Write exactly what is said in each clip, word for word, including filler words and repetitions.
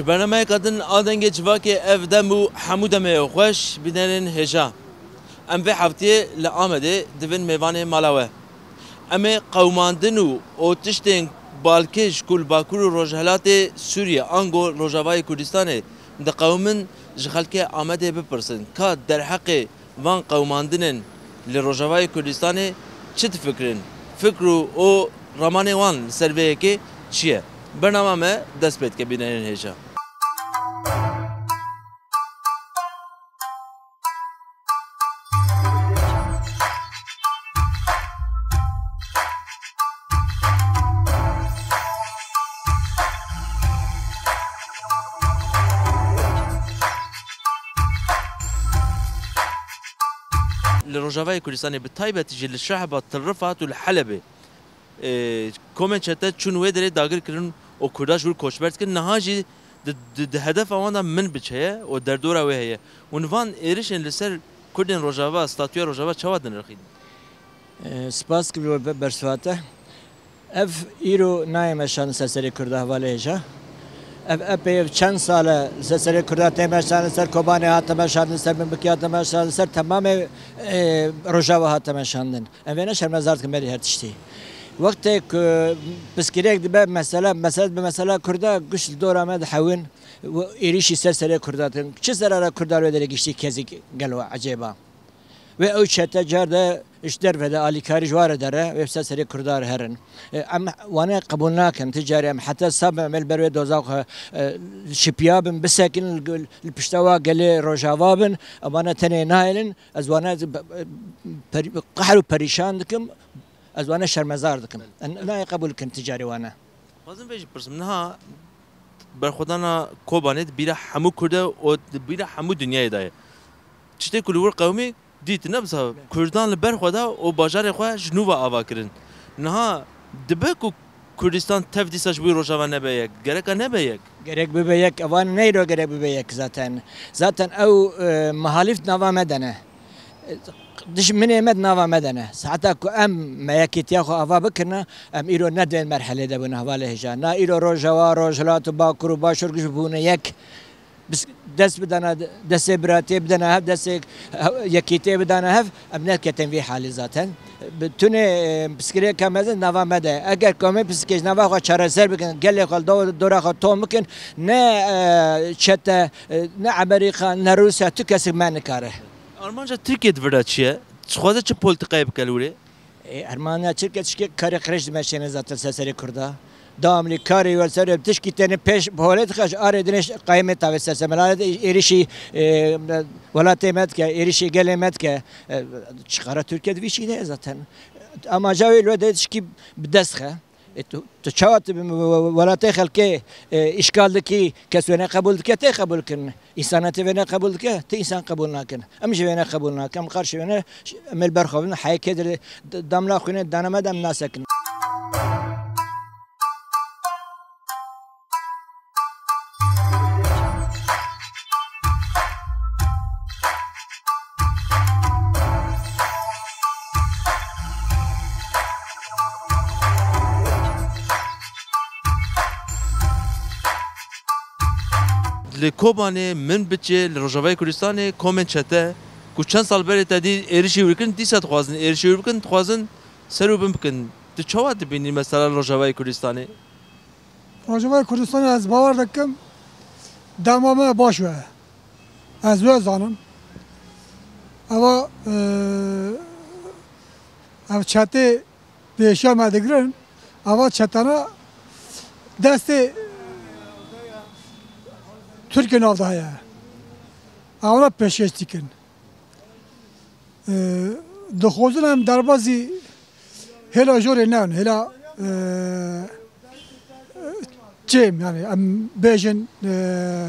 Ji bernameyeka din a Dengê Civakê ev dem û hemû demê xweş bînerên hêja. Em vê heftiyê li Amedê divin mêvanê mala we. Em ê qewimandin û, û tiştên balkêş ku li Bakur û Rojhilatê Sûriyê ango Rojavayê Kurdistanê diqewimin ji xelkê Amedê bipirsin ka derheqê van qewimandinên li Rojavayê Kurdistanê çi difikirin? Fikr û, û ramanê wan li ser vê yekê çi ye? Bernama me dest pê dike, bînerên hêja. Li Rojavayê Kurdistanê, bi taybetî jî li Şehba, Til Rifat û li Helebê, e, komên çete çûn wê derê, dagir kirin û Kurda ji wir koçber dikin. Niha jî di, di, di hedefa wan de Minbic heye û derdora wê heye. Hûn van êrişên li ser Kurdên Rojava, statûya Rojava çawa dinirxînin? E, spas dikim ji we be-, bersiva te. Ev îro nayê meşandin ser serê Kurda, hevalê hêja. Ev epey, ev çend sal e li ser serê Kurda tê meşandin, ser Kobanê hate meşandin, ser Minbikê hate meşandin, ser temamê, e, Rojava hate meşandin. Em vêne şermezar dikin berî her tiştî. Wextê ku piskirêk dibe mesela, mesele dibe mesela Kurda, guş li dora me dihewin û êrîşî ser serê Kurda dikin. Çi zerara Kurda li wê derê giştî kezî gelo ecêba? Wê ew çete car de ji derve de alîkarî ji wa re dere, wê ser serê Kurda re herin. E, em wane qebûl nakin. Ti carî em heta sab em ê li ber wê doza xwe, e, şipiya bin, bisekin, li, li pişta wa gelê Rojava bin, em wane tenê nahêlin. Ez wane per-, qehr û perîşan dikim, ez wane şermezar dikim. Em nayê qebûl kin ti carî wane. Xwazim vê jî pirsim. Niha berxwedana Kobanê di bîra hemû Kurd e û di bîra hemû dinyayê de ye. Tiştê ku li wir qewimî dît, ne biza Kurdan li ber xwe da û bajarê xwe ji nû ve ava kirin. Niha dibe ku Kurdistan tev dîsa ji bo Rojava nebe yek, gereka nebe yek. Gerek bibe yek, evan neyro gerek bibe yek zaten. Zaten ew, e, mihalîf nava me de ne. Dijminê me di nava me de ne. Saeta ku em me yekîtiya xwe ava bikirine, em îro ne di vê merhelê de bûne, hevalê hêja. Na îro Rojava, Rojhilat û Bakur û Başûr giş bûne yek. Bis-, dest bidana, destê biratiyê bidana hev, destê he-, yekîtiyê bidana hev, em neketin vî halî zaten. Bi tunê, e, piskirêka mezin nava me de. Eger komê piskê ji nava xwe çareser bikin, gelê xwe li do-, dora xwe tom bikin, ne, e, çete, e, ne Amerîka, ne Rûsya, tu kesik me nikare. Armanca Tirkiye di vir de çi ye? Dixwaze çi polîtîkayê bike li wirê? Ê, Ermeniya Tirkiye tişkê karê qirêj dimeşêne zaten ser serê Kurda. Dewamlî karê wê ser tişkî têne pêş bi holê dixe, ji arê dinê qayimê tavê ser ser. Melale de êrişî, e, welatê me dike, êrişî gelê me dike. E, çiqara Tirkiye di vî şî de ye zaten. Amaca wê li wê de tişkî bi dest xe. E, tu, tu çawa tu bi welatê xelkê, e, îşgal dikî, kes wê ne qebûl dike, tê qebûl kirin. Însanetî vê ne qebûl dike, ti însan qebûl nakin. Em jî vê ne qebûl nakin. Em qarşî vê ne, em ê li ber xwe bin, heyekê de, d-, damla xwînê dane me de em nasekin. Li Kobanê, Minbiçê, li Rojavayê Kurdistanê komên çete ku çend sal berê te dî êrişî wir kirin, dîsa dixwazin êrişî wir bikin, dixwazin ser û bin bikin. Tu çawa dibînî mesela li Rojavayê Kurdistanê? Rojavayê Kurdistanê ez bawer dikim, dema me baş we. Ez wê zanim. Eva, e, ev çetê pêşiya me digirin, eva çetana destê Tirkê nav de heye. Ewna pêşkêş dikin. E, dixwazin em derbazî hêla jorê nebin, hêla, e, çêm, yani em bêjin, e,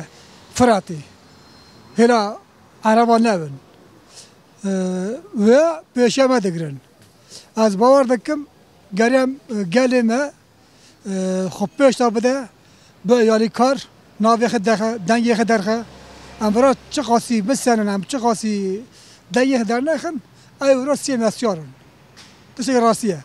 Firatî. Hêla Ereba nebin. E, wê pêşiya me digirin. Ez bawer dikim, gerem, e, gelê me, e, xwe pêş de bide, bi yalîkar, navê xwe derxe, dengê xwe derxe. Em vira çiqasî bisenin, em çiqasî dengê xwe dernexin, ew vira sê mesiyar in. Tiştekî rastî ye.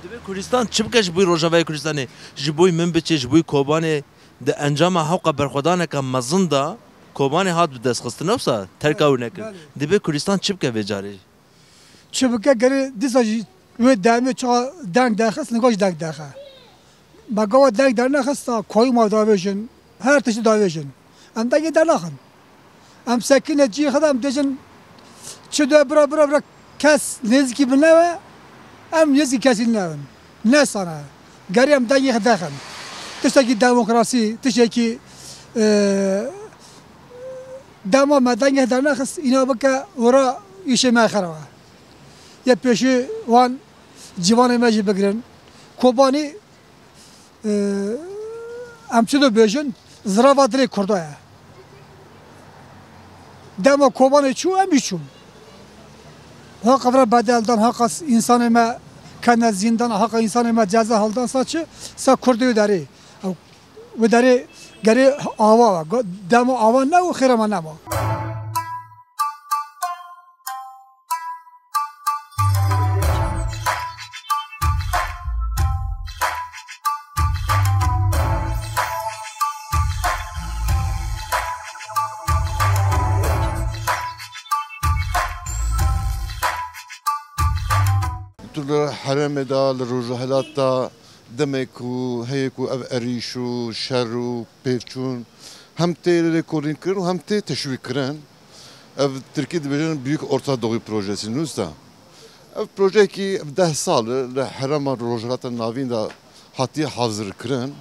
Divê Kurdistan çi bike ji bo Rojavayê Kurdistanê? Ji bo Minbiçê, ji bo Kobanê, Di encama hewqa berxwedaneke mezin de Kobanê hat bi dest xistin, wisa terka wî nekir. Belê. Dibê Kurdistan çi bike vê carê? Çi bike, gerê dîsa jî wê demê çawa deng derxist, niha jî deng derxe. Me gava deng dernexista, koyma davêjin, her tiştî davêjin. Em dengê dernaxin. Em sekine cihê xwe de em dêjin, çi de bira, bira, bira, kes nêzîkî min nebe, em nêzîkî kesî nebin. Ne sane. Gerê em dengê xwe derxin. Tiştekî demokrasî, tiştekî, e, dema me dengê xwe dernexist, îna bike wira îşê me xerab e. Yê pêşî wan ciwanê me jî bigirin. Kobanî, e, em çi dibêjin, zirava dilê Kurda ye. Dema Kobanê çû, em jî çûn. Haqa vira bedel dan, haqa s-, însanê me kene zîndan, haqa însanê me ceza hildan, sa çi, sa Kurdê wê derê. Ew, wê derê gerê ava, go-, dema ava ne û xêra me nema. Tu li herêmê de, li Rojhilat de demek ku heye ku ev erîş û şer û pêvçûn hem tê lêkolînkirin û hem tê teşwîqkirin. Ev tirkî dibêjin Büyük Orta Doğu Projesi, nûsta. Ev projeyekî ev deh sal e li herêma Rojhilata Navîn de hatiye hazirkirin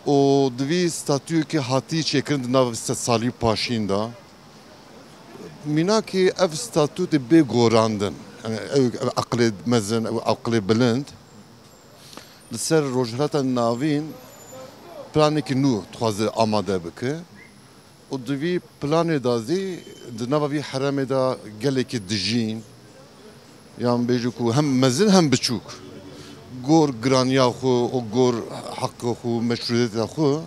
û di vî statuyekî hatiye çêkirin di nav sedsalî paşîn de. Mînakî ev statû tê bê gorandin. Yani ew, ew eqlê mezin, ew eqlê bilind. Li ser Rojhilata Navîn planekî nû dixwaze amade bike û di vî planê de zî di nava vî herêmê de gelekî dijîn, yan bêjin ku hem mezin hem biçûk, gor giraniya xwe û gor heqa xwe û meşrûyeta xwe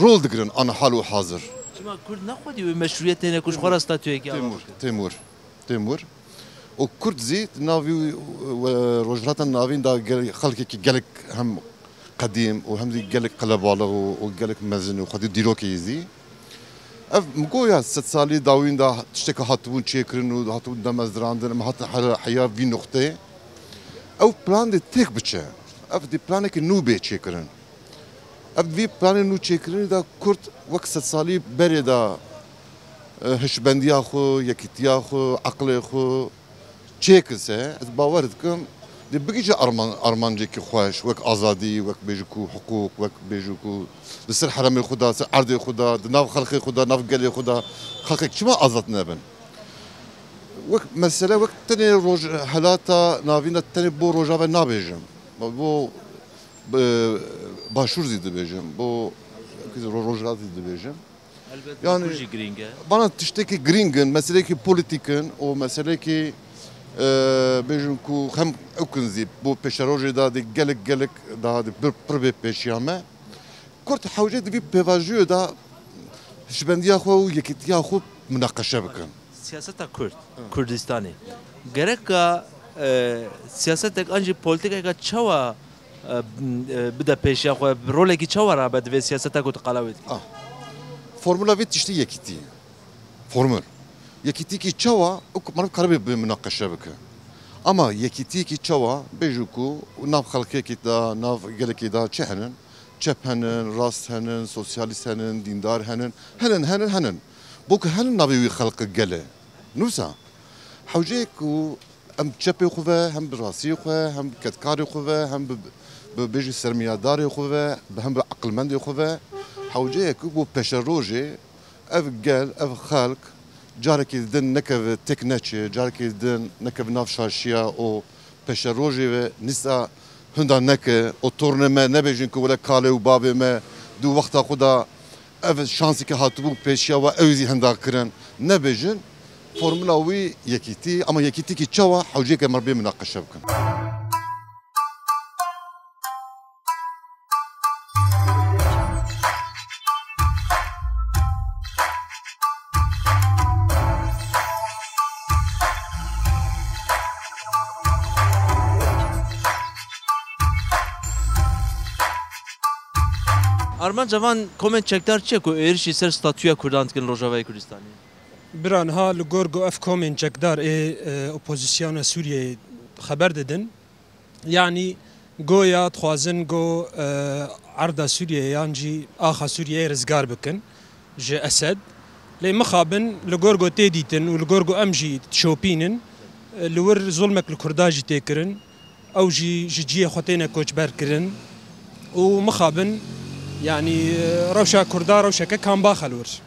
rol digirin ana hal û hazir. Çima Kurd nexwedî wê meşrûyetê hene ku ji xwe re statuyekî ava Têmûr, bike? Têmûr. Têmûr. Û Kurd zî di nav vî, e, Rojhilata Navîn de gel-, xelkekî gelek hem qedîm û hem zî gelek qelebalix û, û gelek mezin û xwedî dîrokê yî zî. Ev, min got ya, sedsalî dawîn de tişteke hatibûn çêkirin û hatibûn damezrandin, em hatin here heya vî nuqteyê. Ew plan dê têk biçe. Ev dê planekî nû bê çêkirin. Ev vî planê nû çêkirinî de Kurd wek sedsalî berê de, e, hişmendiya xwe, yekîtiya xwe, eqlê xwe çêkir se, ez bawer dikim, dê bigihîje arman-, armancekî xweş, wek azadî, wek bêjin ku hiqûq, wek bêjin ku li ser herêmê xwe de, ser erdê xwe de, di nav xelkê xwe de, nav gelê xwe de, xelkek çima azad nebin? Wek mesele, wek tenê Rojhilata Navîn de tenê bo Rojava nabêjim. Bo Bi-, Başûr zî dibêjim, bo Ro-, Rojhilat zî dibêjim. Elbet, yani, Bakur jî girîng e. Bana tiştekî girîng in, meselekî polîtîk in û meselekî, e, bêjin ku hem ew kin zî bo pêşerojê de dê gelek, gelek daha dê pir, pir bê pêşiya me. Kurd hewce di vî pêvajoyê de hişmendiya xwe û yekîtiya xwe minaqeşe bikin. Siyaseta Kurd, Kurdistanê. Gereka, e, siyasetek an jî polîtîkeka çawa, e, e, bide pêşiya xwe, rolekî çawa rabe di vê siyaseta ku tu qala wê dikî? Ah. Formula vê tiştî yekîtî ye. Formul. Yekîtîkî çawa, û ku meriv karibe bi minaqeşe bike. Ama yekîtîkî çawa, bêjin ku nav xelkekî de, nav gelekî de çi henin? Çep henin, rast henin, sosyalîst henin, dîndar henin. Henin, henin, henin. Bo ku henin navê wî xelqê gel e. Nûsa. Hewceyê ku em çepê xwe ve, hem bi rastiyê xwe, hem bi kedkarê xwe ve, hem bi, bi bêjî sermiyadarê xwe ve, bi hem bi eqilmendê xwe ve, hewceyê ku bo pêşerojê ev gel, ev xelk carekî din nekeve têk neçe, carekî din nekeve nav şaşiya û pêşerojê ve nîsa hinda neke û tornê me nebêjin ku wele kalê û bavê me di wexta xwe de ev şansî ke hatibû pêşiya we ew zî hinda kirin. Nebêjin, formula wî yekîtî, ama yekîtîkî çawa hewceyeke me bê minaqeşe bikin. Armanca van komên çekdar çi ye ku êrişî ser statûya Kurdan dikin li Rojavayê Kurdistanê? Bira niha li gor ku ev komên çekdar ê e, opozisyona Sûriyeyê xeber didin, yanî goya dixwazin ku e, erda Sûriyeyê yan jî axa Sûriyeyê rizgar bikin ji Esed. Lê mixabin li gor ku tê dîtin û li gor ku em jî dişopînin, e, li wir zulmek li Kurda jî tê kirin. Ew jî ji cihê xwe têne koçber kirin û mixabin, yanî rewşa Kurda rewşeke kambax e li wir.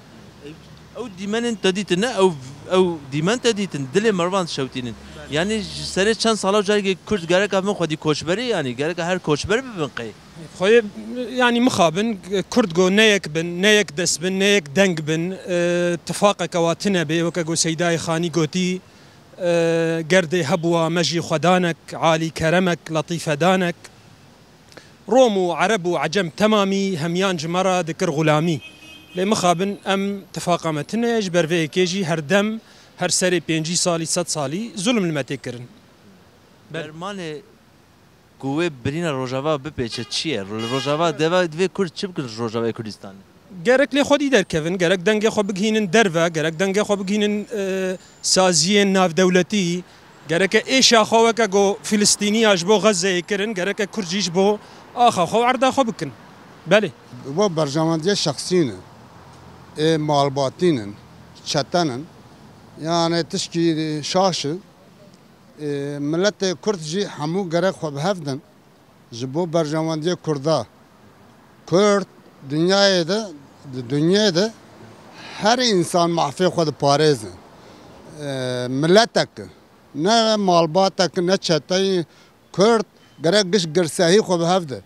Ew dîmenên te dîtin ne? Ew, ew dîmen te dîtin, dilê mervan dişewtînin. Yanî ji serê çend sala carekê Kurd gereka bin xwedî koçberî, yanî gereka her koçber bibin qey? Xweyê, yanî mixabin, Kurd go ne yek bin, ne yek dest bin, ne yek deng bin, e, tifaqeke wa tine bê, weke go Seydayê Xanî gotî, e, gerdê hebûwa me jî xwedanek, alî keremek, letîfedanek. Rom û Ereb û Ecem temamî hemiyan ji me re dikir xulamî. Lê mixabin em tifaqa me tune ye, ji ber vê yekê jî her dem, her serê pêncî salî, sed salî zulm li me tê kirin. Bermanê ku wê birîna Rojava bipêçe çi ye? Li Rojava deva divê Kurd çi bikin ji Rojavayê Kurdistanê? Gerek lê xwedî derkevin, gerek dengê xwe bigihînin derve, gerek dengê xwe bigihînin e, saziyên navdewletî, gereke êşa xwe weke ku Filistîniya ji bo Xezzeyê kirin, gereke Kurd jî ji bo axa xwe û erda xwe bikin. Belê. Bo berjewendiyê şexsî ne, ê malbatî nin, çete nin, yanê tişkî şaş e. Ê, miletê Kurd jî hemû gerek xwe bi hev din. Ji bo berjewendiyê Kurda. Kurd dinyayê de, di dinyê de her însan mafê xwe diparêzin. Ee, miletek, ne malbatek, ne çeteyî Kurd gerek giş girsehî xwe bi hev de.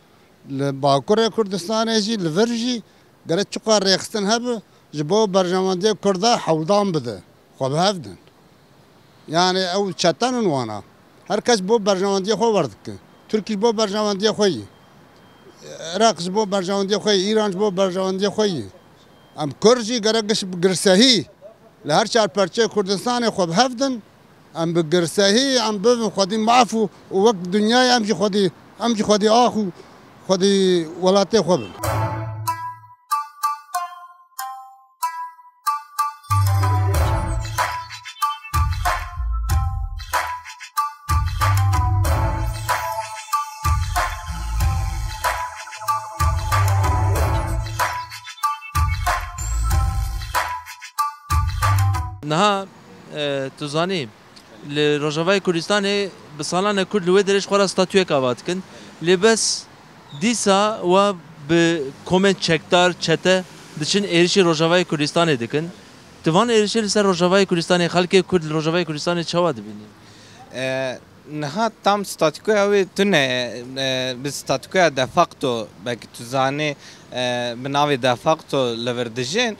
Li Bakurê Kurdistanê jî, li vir jî gerek çiqas rêxistin hebe ji bo berjewendiyê Kurda hewldan bide. Xwe bi hev din. Yani ew çetenin wana. Her kes bo berjewendiyê xwe werdike. Tirkî ji bo berjewendiyê xwe yî. Iraq ji bo berjewendiyê xwe yî. Îran ji bo berjewendiyê xwe yî. Em Kurd jî gerek giş-, girsehî li her çar perçeyê Kurdistanê xwe bi hev din. Em bi girsehî em bibin xwedî maf û, û wek dinyayê em jî xwedî, em jî xwedî ax û xwedî welatê xwe bin. Niha, e, tu zanî, li Rojavayê Kurdistanê bi salan e Kurd li wê derê ji xwe re statuyek ava dikin. Lê bes dîsa wa bi komên çekdar, çete diçin êrişî Rojavayê Kurdistanê dikin. Tu van êrişê li ser Rojavayê Kurdistanê, xelkê Kurd li Rojavayê Kurdistanê çawa dibînî? E, niha tam statûkoya wê tune ye, e, bi statûkoya de facto, belkî tu zanî, e, bi navê de facto li vir dijîn.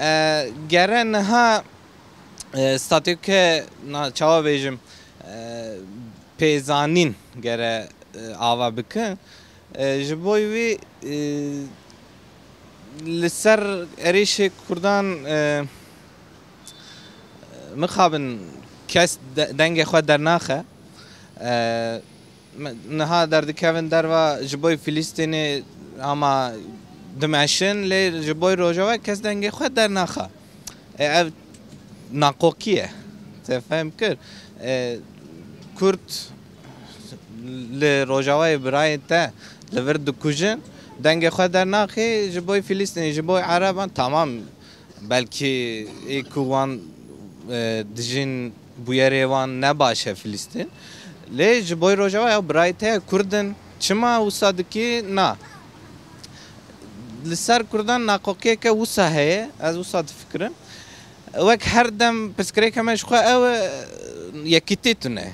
E, gere niha, e, statûke, na, çawa bêjim, e, pêzanîn gere, e, ava bikin. E, ji bo wî, e, li ser êrişê Kurdan, e, mixabin kes de-, dengê xwe dernaxe. E, me-, niha derdikevin derva ji bo Filistînê ama dimeşin, lê ji bo Rojava kes dengê xwe dernaxe. E, ev naqokî ye. Te fehm kir? E, Kurd li Rojavayê birayên te li vir dikujin, dengê xwe dernaxî ji bo Filistînê, ji bo Ereban, tamam, belkî ê ku wan, e, dijîn bûyerê wan ne baş e Filistîn. Lê ji bo Rojava ew birayê te ye, Kurd in. Çima wisa dikî? Na. Li ser Kurdan naqoqiyeke wisa heye, ez wisa difikirim. Wek her dem pirsgirêka me ji xwe ew e, yekîtî tune.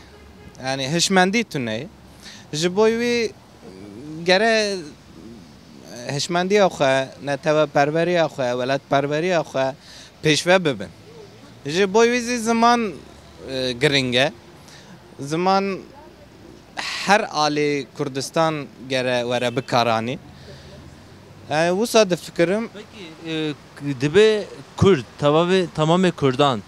Yanî hişmendî tune. Ji bo wî gere hişmendiya xwe, neteweperweriya xwe, welatperweriya xwe pêşve bibin. Ji bo wî zî ziman, e, giring e. Ziman her alê Kurdistan gere were bikaranîn. E, wisa difikirim. Pekî, e, dibe Kurd, tevavê, tamamê Kurdan,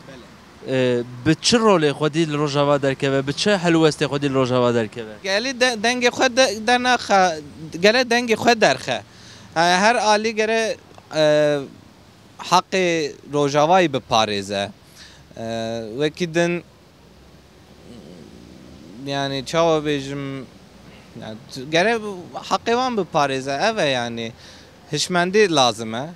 e, bi çi rolê xwedî li Rojava derkeve, bi çi helwestê xwedî li Rojava derkeve? Gelî de-, dengê xwe de-, dernaxa, gele dengê xwe derxe. He, her alî gere, e, heqê Rojavayî biparêze. E, wekî din, yani çawa bêjim, yani, tu-, gere heqê wan biparêze, ev e yani. Hişmendî lazim e.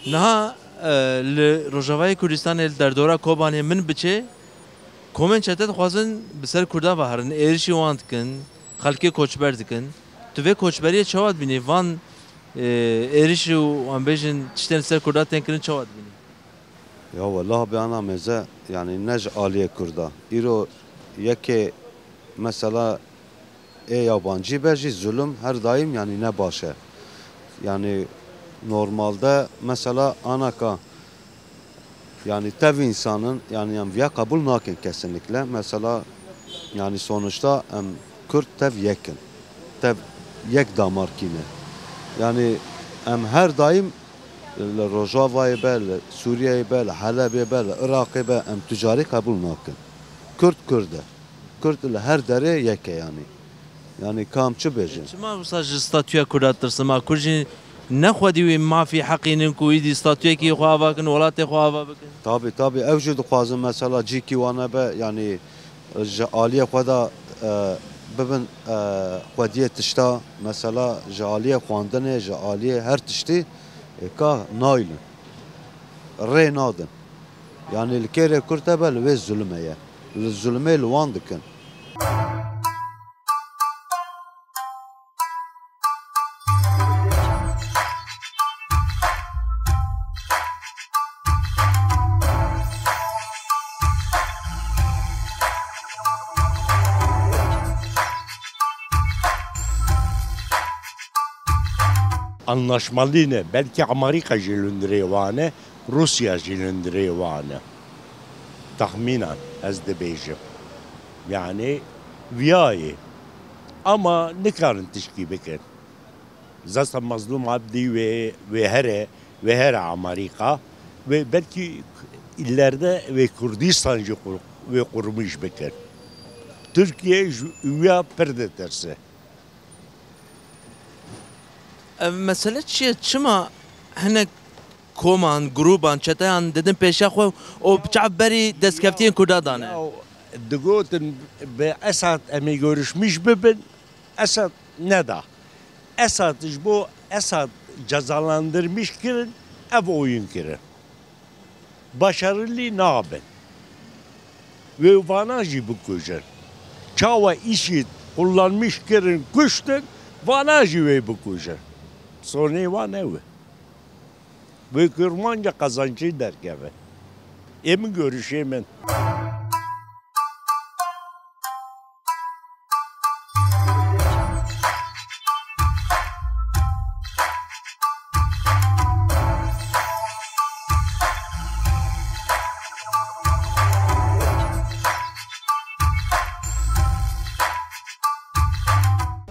Niha, e, li Rojavayê Kurdistanê, li derdora Kobanê min biçe, komên çete dixwazin bi ser Kurdan ve herin, êrişî wan dikin, xelkê koçber dikin. Tu vê koçberiyê çawa dibînî? Van, e, êriş û, em bêjin, tiştên li ser Kurda tên kirin çawa dibînî? Ya wellah, bi ana mêze, yani ne ji aliyê Kurda. Îro yekê mesela ê yabancî be jî, zulum her daîm, yani ne baş e. Yani normalde mesela anaka, yani tev insanin, yani em viya qebul nakin kesinlikle. Mesela yani sonuçta em Kurd tev yek in. Tev yek damarkî ne. Yani em her daîm li Rojavayê be, li Sûriyeyê be, li Helebê be, li Iraqê be, em tu carî qebul nakin. Kurd Kurd e. Kurd li her derê yek e yani. Yani kam çi bêjin? Çima wisa ji statûya Kurda tirsin? Ma Kurd jî ne xwedî wî mafî heqînin ku wî dî statûyekî xwe ava kin, welatê xwe ava bikin? Tabi, tabi. Ew jî dixwazin mesela cîkî wan hebe, yani ji aliyê xwe de, e, bibin, e, xwediyê tişta, mesela ji aliyê xwendinê, ji aliyê her tiştî, e, ka naylin. Rê nadin. Yani li kêrê Kurd hebe li wê zulme ye. Li zulmê li wan dikin. Anlaşmalı ne? Belki Amerika jî li hundirê wan e, Rûsya jî li hundirê wan e. Tahmînan ez dibêjim. Yani viya ye. Ama nikarin tişkî bikin. Zaten Mazlûm Abdî wê, wê here, wê here Amerîka, wê belkî îlerde wê Kurdistan jî qur-, wê qurmîş bikin. Tirkiye ji wîya pir ditirse. Ev mesele çi ye? Çima hinek koman, grûban, çeteyan didin pêşiya xwe û çav berî destkeftiyên Kurda dane? Ya, digotin bi Esad em ê görüşmîş bibin, Esad neda. Esad ji bo Esad cezalandırmîş kirin, ev oyun kirin. Başarılı nabin. Wê vana jî bikujin. Çawa îşî kullanmîş kirin, kuştin, vana jî wê bikujin. Sonê wan ew e. Wê kurmanca qezancî derkeve. Ê min görüşê min.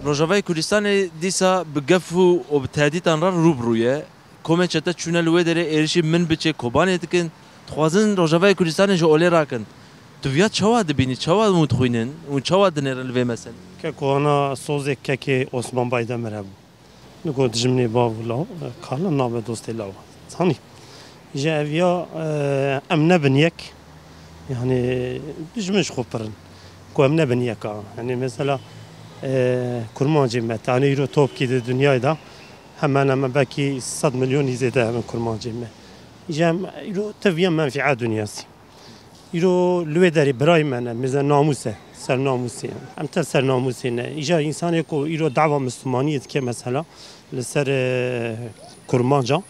Rojavayê Kurdistanê dîsa bi gef û, û bi tehdîtan re rû bi rû ye. Komên çete çûne li wê derê êrişî min biçê Kobanê dikin. Dixwazin Rojavayê Kurdistanê ji olê rakin. Tu viya çawa dibînî, çawa hûn dixwînin û çawa dinêrin li vê meselê? Keko ana sozê kekê Osman Baydemir hebû. Li got dijminê bav û law, e, Karlan nabe dostê law. Zanî. Ji eviya, e, em nebin yek. Yani dijmin ji xwe pir in. Ku em nebin yek a. Yani mesela, e, kurmancê me, tane îro topkî di dinyayê de hemen hemen belkî sed milyon î zêde hebin kurmancê me. Îja em îro tev ya menfîa dinyasî. Îro li wê derê birayê me ne, mêze namûs e, ser namûsê. Em tev ser namûsê ne. Îja însanê ku îro dawa Mislimaniyê dike mesela li ser, e, kurmanca,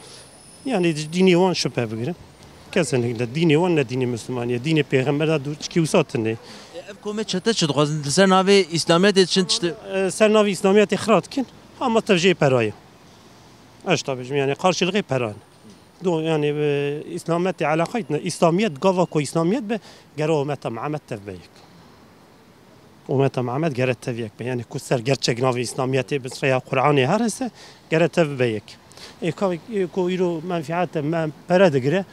yani dînê wan şüphe bigirin. Kesinlikle dînê wan ne dînê Mislimaniyê, dînê pêxember de dûr çikî wisa tune. Ev komê çete çi dixwazin? Li ser navê Îslamiyetê çin tiştê? E, ser navê Îslamiyetê xira dikin, ama tev jê perayê. Ez tabii yani karşılığı peran. Do, yani, e, Îslamiyetê eleqayt ne. Îslamiyet, gava ku Îslamiyet be, gere umeta Muhammed tev be yek. Ummeta Muhammed gere tev yek be. Yani ku ser gerçek navê İslamiyetê bi rêya Qur'anê herese gere tev be yek. Ê ka, ê ku îro menfiate me pere digire,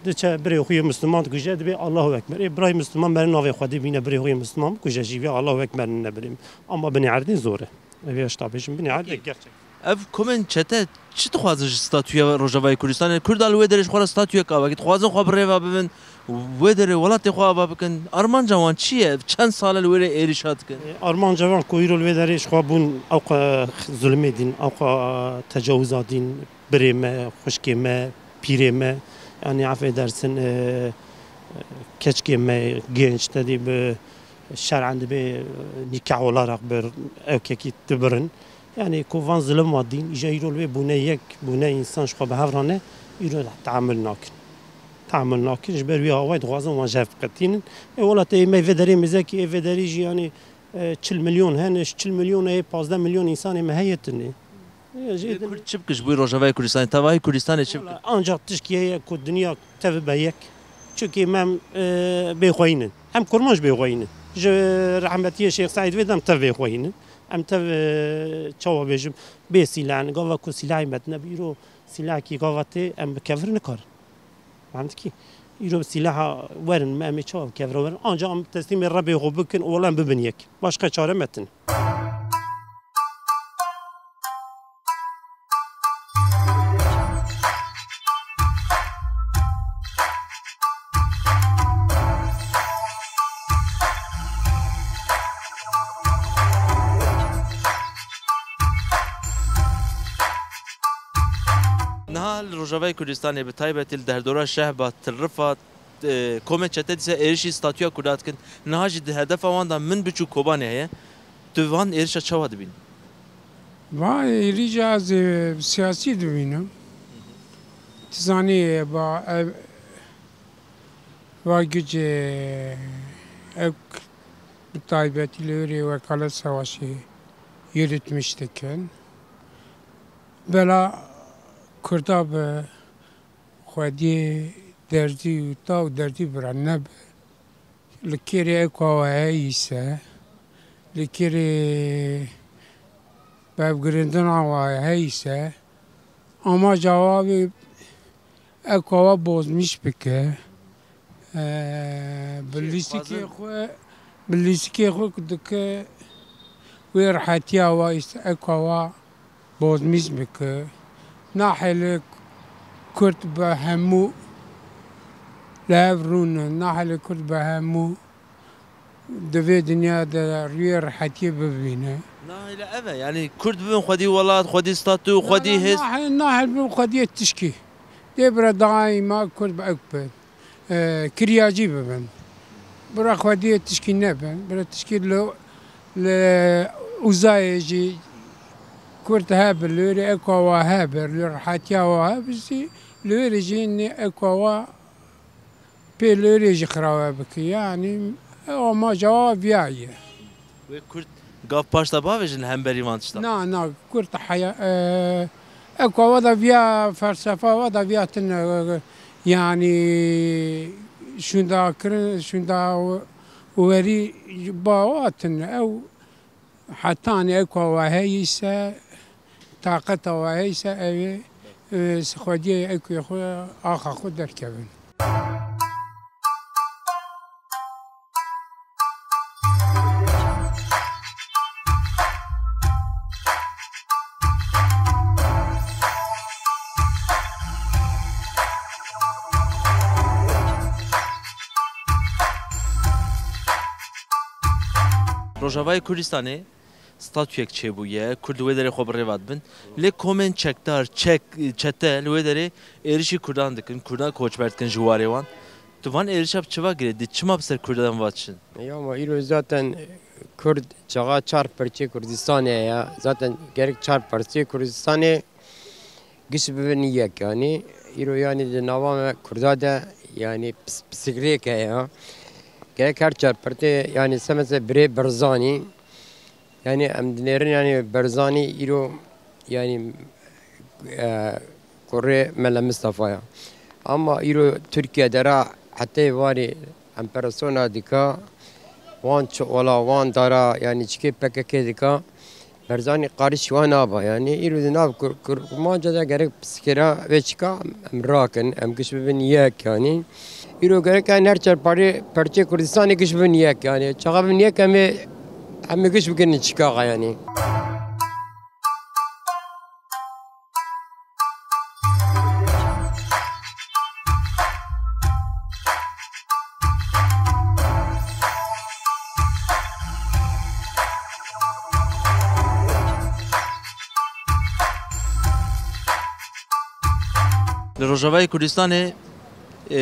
diçe birê xwe yê Müslüman dikuje, dibê Allahu Ekber. Ê birayê Müslüman meri navê Xwedê bîne, birê xwe yê Müslüman bikuje jî vê Allahu Ekber ne birê. Ama binê erdê zor e. Ev ê hişta bêjim, binê erdê gerçek. Ev komên çete çi dixwazin ji statûya Rojavayê Kurdistanê? Kurda li wê derê ji xwe re statûyek ava, dixwazin xwe bi rê ve bibin, wê derê welatê xwe ava bikin. Armanca wan çi ye? Ev çend sal e li wê rê êrîşa dikin? Armanca wan ku îro li wê derê ji xwe bûn ewqa zulmê dîn, ewqa tecawiza dîn, birê me, xwişkê me, pîrê me, yanî affedersin, e, keçkê me, genç, te dî bi şer'en dibê, e, nikah olarak bir ewkekî dibirin. Yani ku van zilim wa dîn, îja îro li wê bûne yek, bûne însan ji xwe bi hev re ne, îro teamul nakin. Teamul nakin, ji ber wî awayî dixwazin wan ji hev biqetînin. Ê welatê me vê derê mêzekî, ê vê derê jî yani, e, çil milyon hene, ji çil milyon ê pazdeh milyon însanê me heye tune. Ê, ji Ê din Kurd çi bike ji bo Rojavayê Kurdistanê, tevahî Kurdistanê çi bike? Wala, ancak tişkî heye ku dinya tev be yek. Çunkî me em, e, bêxweyî nin. Em kurmanc bêxweyî nin. Ji rehmetiyê Şêx Seîd vê de em tev bêxweyî nin. Em tev, e, çawa bêjim, bê sîleh in. Gava ku sîlehê me tine bi îro sîlehekî gava tê em bi kevir nikarin. Fehmtikî? Îro bi sîleha werin me em ê çawa bi kevir werin? Anca em teslîmê Rebbê xwe bikin û wela em bibin yek. Başqa çare me tine. Niha li Rojavayê Kurdistanê, bi taybetî li derdora Şehba, Til Rifa, e, komên çete dîsa êrişî statûya Kurda dikin. Niha jî di hedefa wan de Minbic û Kobanê heye. Tu van êrişa çawa dibînî? Va êrîşa ez, e, siyasî dibînim. Tu zanî, e, ba, ev, va gic, e, ew k-, bi taybetî li wêrê wekalet savaşê yürütmüş dikin. Bela Kurda bi xwediyê derdî û ta û derdî bira nebe. Li kêrê ew kawa heyî se, li kêrê bevgirindina wa heyî se, amaca wa bê ew kawa bozmîş bike. Eee, bi Çi lîstikê dixwazin? Xwe, bi lîstikê xwe ku dike wê rihetiya wa îşte ew kawa bozmîş bike. Nahêle Kurd bi hemû li hev rûnin, nahêle Kurd bi hemû di vê dinya de rûyê rihetiyê bibîne. Nahêle ev e, yanî Kurd bibin xwedî welat, xwedî statû, xwedî hêz. Nahêle, nahêle bibin xwediyê tişkî. Dê bira daîma Kurd bi ew bin. E, kiryacî bibin. Bira xwediyê tişkî nebin. Bira tişkî li, li uzayê jî Kurd hebin, li wêrê eka wa hebin, li rihetiya wa hebin jî, li wêrê jî nê eka wa pê li wêrê jî xirawe bike. Yanî, ew amaca wa viya ye. Wê Kurd gav paş de bavêjin li hemberî van tiştan? Na, na, Kurd heya-, e, ew ka wada viya felsefa wada viya tine, e, yanî şûnda kirin, şûnda werî ba wa tine. Ew hetanî ew ka wa heyî se, taqeta wa heyî se, ew ê, e, xwediyê ew kê xwe, axa xwe derkevin. Rojavayê Kurdistanê statuyek çêbûye, Kurd li wê derê xwe bi rê ve dibin. Lê komên çekdar, çek, çete li wê derê êrişî Kurdan dikin, Kurdan koçber dikin ji warê wan. Tu van êrişa bi çi va girêdî? Çima bi ser Kurdan va diçin? Ya ma îro zaten Kurd çaxa çar parçeyê Kurdistanê ye ya. Zaten gerek çar parçeyê Kurdistanê giş bibin yek yanî. Îro yanî di nava me Kurda de yanî pis-, pisikrêk heye ya. Gerek her çar partê yanî semese birê Barzanî. Yanî em dinêrin yanî Barzanî îro yanî, e, kurê Mele Mistefa ya. Ama îro Tirkiye de ra hetê varê emperasyona dika Wan çi ola, wan dara, yanî çikê P K K dika, Barzanî qarîş wan naba, yanî îro di nav Kur-, Kur-, Kurmanca de gerek pisikêra vê çika em rakin, em giş bibin yek, yanî îro gerek em her çar parê, perçê Kurdistanê giş bibin yek, yanî çaxa bibin yek em ê, em ê giş bigirinin çika, yanî. Li Rojavayê Kurdistanê, e,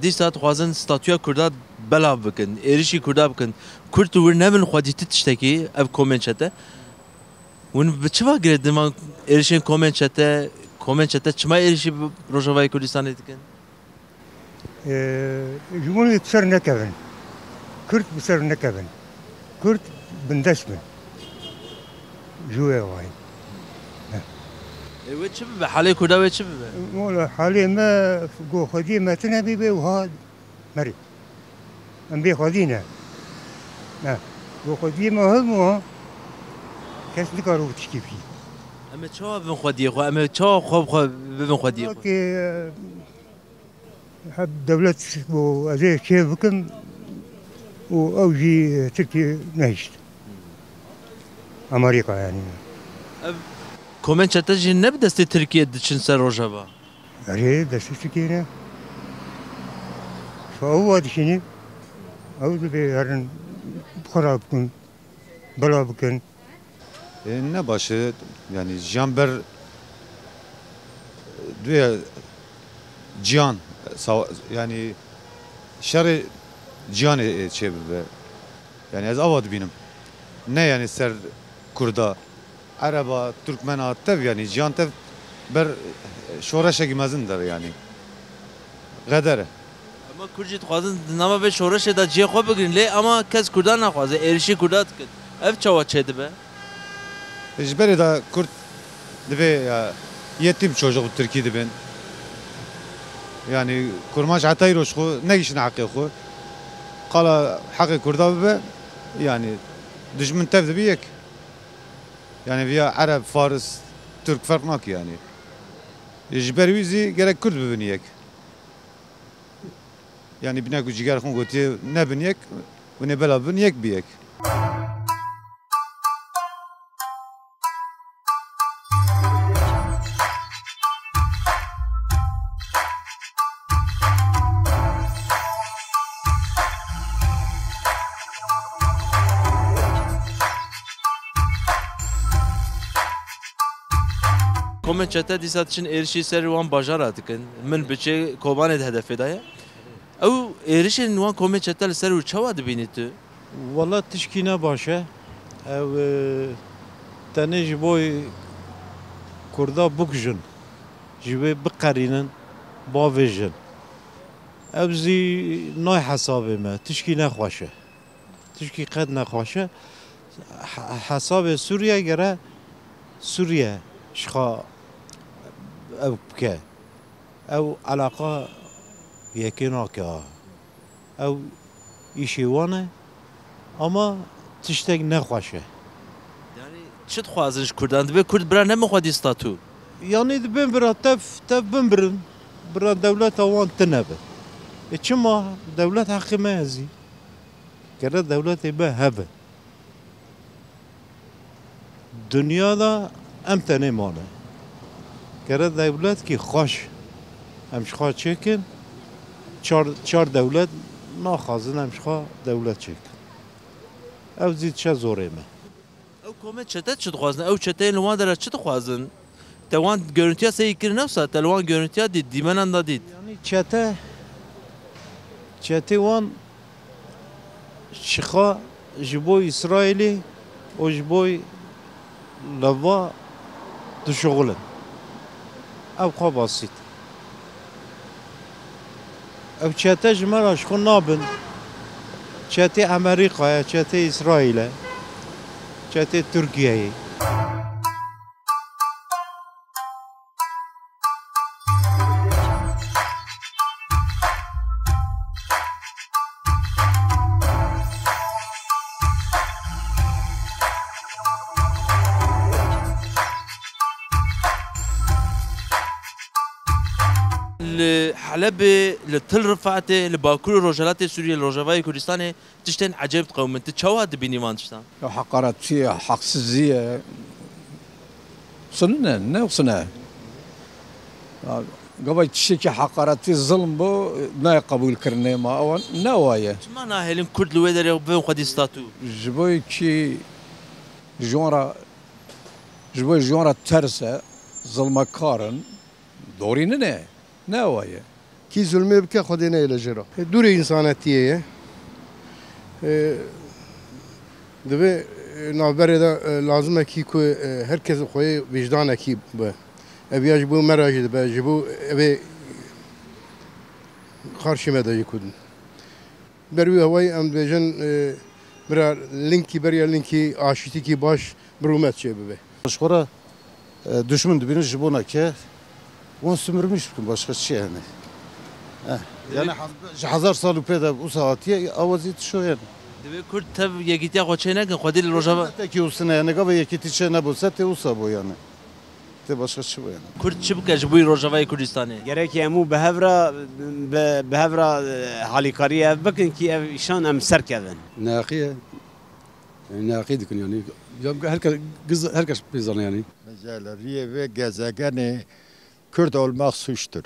dîsa dixwazin statûya Kurda belav bikin, êrişî Kurda bikin. Kurd û wir nebin xwedî ti tiştekî, ev komên çete. Hûn bi çi va girêdin van êrişên komên çete, komên çete çima êrişî bi Rojavayê Kurdistanê dikin? Ee, ji wan li ser nekevin. Kurd bi ser nekevin. Kurd bindeş bin. Ji wê awayî. E, wê çi bibe? Halê Kurda wê çi bibe? Wala halê me, go xwediyê me tune bîbe û ha merî. Em bê xwedî ne. Ne. Go xwediyê me hebû, kes nikare û tişkî bikî. Em ê çawa bibin xwediyê xwe? Em ê çawa xwe bi xwe bibin xwediyê xwe? Wekî, e, Hep dewlet û ez ê çê bikim û ew jî Tirkiye nehişt. Amerîka yanî. Ev komên çete jî ne bi destê Tirkiye diçin ser Rojava? Erê, destê Tirkiye ne. Fa ew wa dişînî, ew dibê herin xwe rabikin, bela bikin. E, ne baş e, yanî jiyan ber, e, duya cihan, e, sawa-, yanî şerê cihanê, e, çê bibe. Yanî ez ava dibînim. Ne yanî ser Kurda, Ereba, Türkmena, tev yanî cihan tev ber, e, şoreşekî mezin der yanî. Xeder e. Ema Kurd jî dixwazin di nava vê şoreşê de cihê xwe bigirin, lê ema kes Kurdan naxwaze, êrişî Kurda dikin. Ev çawa çêdibe? Ji berê de Kurd divê, ya, yetîm çocuk bi Tirkî dibin. Yanî Kurmanc heta îro ji xwe negiştin heqê xwe. Qala heqê Kurda bibe, yanî dijmin tev dibi yek. Yanî viya Ereb, Faris, Tirk ferq nake yanî. Ji ber wî zî gerek Kurd bibin yek. Yanî bîne ku cîger xwe gotiye nebin yek, hûn ê bela bin yek bi yek. Komên çete dîsa diçin êrişî ser wan bajara dikin. Min biçê Kobanê di hedefê de ye. Ew êrişên wan komên çete li ser û çawa dibînî tu? Wela tişkî ne baş e. Ew, e, tenê ji bo Kurda bikujin, ji wê biqerînin, bavêjin. Ew zî nayê hesabê me. Tişkî ne xweş e. Tişkî qet nexweş e. He-, hesabê Sûriye gere Sûriye ji xwe ew bike. Ew eleqa yekê nake ha. Ew îşê wan e. Ama tiştek nexweş e. Yanî çi dixwazin ji Kurdan? Divê Kurd bira nebin xwedî statû. Yanî dibên bira tev, tev bimbirin. Bira dewleta wan tune be. E çima? Dewlet heqê me ye zî. Gere dewletê me hebe. Dinya de em tenê mane. Gere dewletkî xweş em ji xwe çêkin. Çar, çar dewlet naxwazin em ji xwe dewlet çêkin. Ew zî diçe zorê me. Ew komê çete çi dixwazin? Ew çeteyên li wan dera çi dixwazin? Te wan görüntüya seyî kirin ewsa, te li wan görüntüya dît, dîmenan da dît. Yanî çete, çetê wan şixa ji bo Îsraîlê û ji bo leva dişuxulin. Ew xwe basît. Ew çete ji me re ji xwe nabin. Çetê Amerîkayê, çetê Îsraîlê, çetê Tirkiyeyê. Li Helebê, li Til Rifatê, li Bakur û Rojhilatê Sûriyê, li Rojavayê Kurdistanê tiştên ecêb diqewimin. Tu çawa dibînî van tiştan? Ya heqaretî ye, heqsizî ye. Wisa ne, ne wisa ne. Ya, gava tiştekî heqaretî, zilm bû, nayê qebûlkirinê, ma ewa ne wa ye. Çima nahêlin Kurd li wê derê bibin xwedî statû? Ji bo kî ji wan re, ji bo ji wan re ters e, zilmekar in, dorî nine, ne wa ye. Kî zulmê bike, Xwedê neyê li jê re. Dûrê însanetiyê ye. E, divê, e, navberê de, e, lazim e kî ku, e, her kes xweyê wijdanekî be. Ev ya ji bo me re jî dibe, ji bo evê xarşî me de jî ku din. Ber wî hewayî em dibêjin, e, bira linkî beriya linkî aşîtîkî baş bi rûmet çêbibe. Ji xwe re, e, duşmin dibînin ji bona ke wan simirmîş bikin, başqa çi yani? Eh, yani ji hezar sal û pê de wisa hatiye, awa zî tişo yani. Divê Kurd tev yekîtiya xwe çê nekin, xwedî li Rojava. Tekî wisa ne yani, gava yekîtî çê nebû, se tê wisa bû yani. Tê başqa çi bû yani? Kurd çi bike ji bo Rojavayê Kurdistanê? Gerekî hemû bi hev re, bi, bi hev re, e, halîkariyê ev bikin kî ev îşan em serkevin. Neheqî ye. Yani neheqî dikin yani. Ya herkes, herkes pê zane yani. Mesela riyê vê gezegenê Kürt olmak suçtur.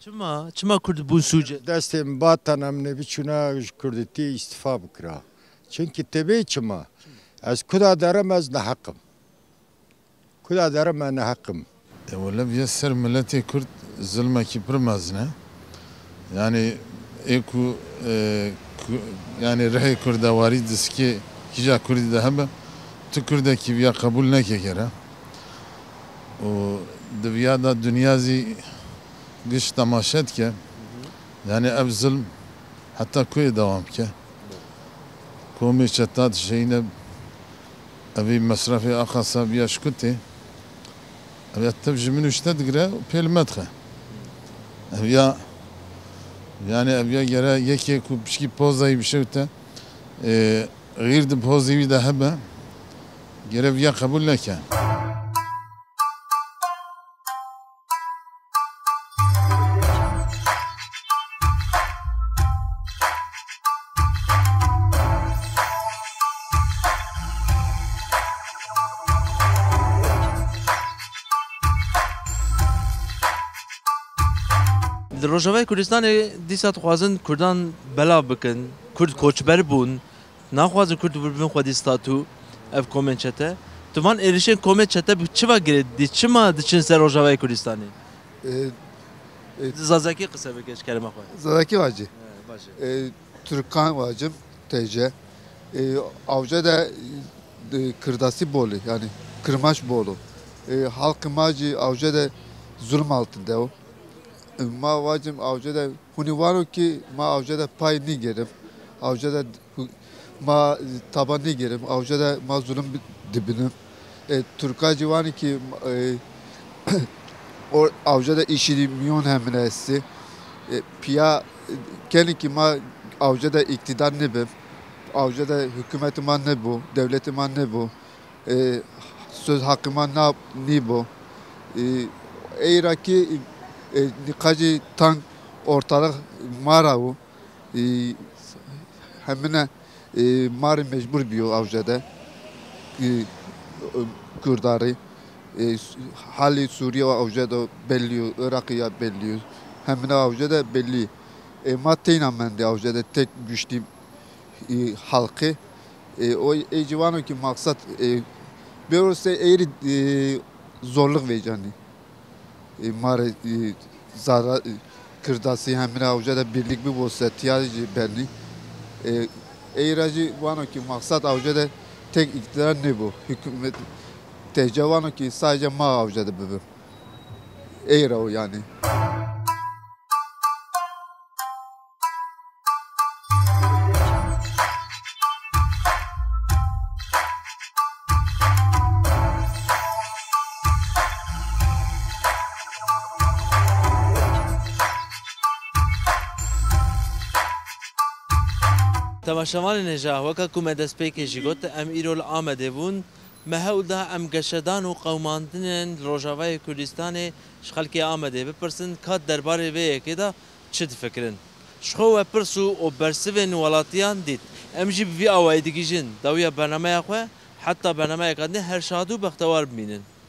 Çima? Çima Kurd bûn sûc e? Destê min batan em nê biçûna ji Kurdîtiyê îstifa bikira. Çimkî tê bê çima? Ez kuda derim ez neheq im. Kuda derim ez neheq im. E, wele viya ser miletê Kurd zilmekî pir mezin e. Yani ê ku, e, ku, yani rihê kurdewarî di sikê kîja Kurdî de hebe, tu Kurdekî viya qebûl neke gere. Û di viya de dinya zî giş temaşe dike. Yani ev zilm heta ku yê dewam bike? Komê çeta dişeyîne, evî mesrefê aqasa viya şikutê. Ev ya tev ji min û ji te digire û pê li me dixe. Ev ya, yani ev ya gere yekê ku pişkî pozayî bişewte, e, xîr di pozî wî de hebe, gere viya qebûl neke. Li Rojavayê Kurdistanê dîsa dixwazin Kurdan belav bikin, Kurd koçber bûn, naxwazin Kurd bibin xwedî statû, ev komên çete. Tu van êrişên komên çete bi çi va girê didî? Çima diçin ser Rojavayê Kurdistanê? E, e, Di zazakî qise bike ji kerema xwe. Zazakî vacî. He, baş e. E, Türkan vacim têce. E, Avca de, e, kirdasî bol e, yani kirmaç bol o. E, halkê ma jî Avca de zulm altinde o. E, ma vacim Avca de, hûnî vano ki ma Avca de pay nîgerim. Avca de hû-, ma taba nîgerim. Avca de ma zulm bi-, dibinim. E, Türka jî vano ki, e, o Avca de îşî miyon hemine estî. E, piya, e, kenî ki ma Avca de îktidar nibim. Avca de hikûmetê ma nebû, dewletê ma nebû. E, söz hakkê ma na-, nîbû. E, ey ra ki, e, nîqacî tang ortalix ma ra bû. E, hemine, e, ma rê mecbûr bîyo Avca de. E, Kurda rê. E, halê Sûriye û Avca de bellî yo, Iraqê ya bellî yo. Hemine Avca de bellî. E, ma teyna mendê Avca de tek güçlü e, halkê. E, o ê ciwano ki maksat, e, bêro se eyrî, e, zorluk vêcanî. E, ma rê, e, zara, e, kirdasî hemine Avca de birlik bibo se tiya jî benî. E, ey ra jî wano ki maksat Avca de tek îktidar nêbo. Hikûmet têce wano ki sadece ma Avca de bibim. Ey ra o yani. Temaşevanên hêja, weke ku me destpêkê jî got, em îro li Amedê bûn. Me hewl da em geşedan û qewmandinên li Rojavayê Kurdistanê ji xelkê Amedê bipirsin ka derbarê vê yekê de çi difikirin. Ji xwe we pirs û, û bersivên welatiyan dît. Em jî bi vî awayî digihîjin dawiya bernameya xwe, heta bernameyeka din her şad û bextewar bimînin.